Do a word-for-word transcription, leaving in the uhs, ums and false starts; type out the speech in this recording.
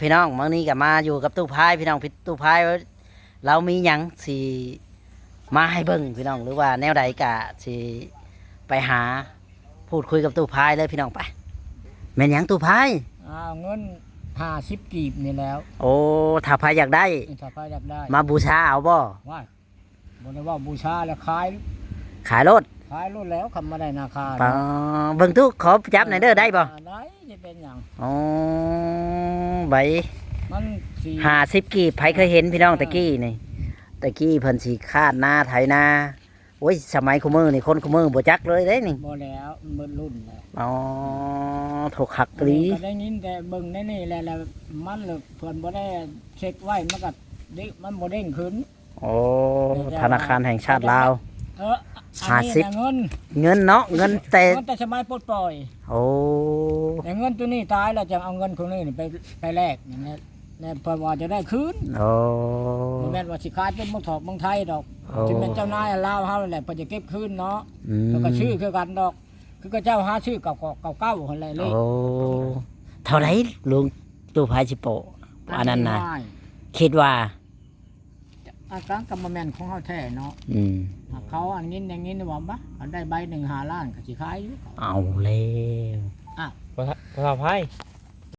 พี่น้อง มื้อนี้ก็มาอยู่กับตู้พายพี่น้อง พี่ตู้พาย เรามีหยังสิมาให้เบิ่งพี่น้อง หรือว่าแนวใดก็สิไปหาพูดคุยกับตู้พายเลยพี่น้อง ไป แม่นหยังตู้พาย อ้าว เงินห้าสิบกีบนี่แล้ว โอ้ ถ้าพายอยากได้ ถ้าพายอยากได้ มาบูชาเอาบ่ ว่าบ่ได้ว่าบูชาแล้วขาย ขายโลด ขายโลดแล้ว คำมาได้นาคา ปา เบิ่งตู้ ขอจับหน่อยเด้อ ได้บ่ ได้จะเป็นหยัง อ๋อ ใบ มันสี่ ห้าสิบกีบ ไผเคยเห็นพี่น้อง ตะกี้นี่ ตะกี้เพิ่นสิคาดนาไถนา โอ้ย สมัยคุมื้อนี่ คนคุมื้อบ่จักเลยเด้นี่ บ่แล้วมันเบิดรุ่นแล้ว อ๋อ โทคักอีหลี ก็ได้ยินแต่เบิ่งในนี่แหละ แล้วมันเลยเพิ่นบ่ได้เช็คไว้ มันก็เด้ง มันบ่เด้งขึ้น โอ้ ธนาคารแห่งชาติลาว เออ อันนี้ ห้าสิบ นะเงิน เงินเนาะ เงินแต่ เงินแต่สมัยปลดปล่อย โอ้ แต่เงินตัวนี้ตายแล้วจะเอาเงินคนนี้ไปไปแลกอย่างนี้ แล้วเพิ่นว่าจะได้คืน โอ้ บ่แม่นว่าสิขายเป็นเมืองถอกเมืองไทยดอก โอ้ ที่เป็นเจ้านายลาวเฮาแหละเพิ่นจะเก็บคืนเนาะ อืม เพิ่นก็ซื้อคือกันดอก คือก็เจ้าหาซื้อเก่าเก่าเก่าหั่นแหละเลข โอ้ เท่าไหร่ลุง ตู้พายสิโปะ อันนั้นนะ ง่าย คิดว่า อาการกรรมแม่นของเขาแท้เนาะ อืม เขาอันนี้อย่างนี้ว่าบ่เขาได้ใบหนึ่งห้าล้านก็สิขายอยู่ เอาแล้ว ภาษาภาษาไทย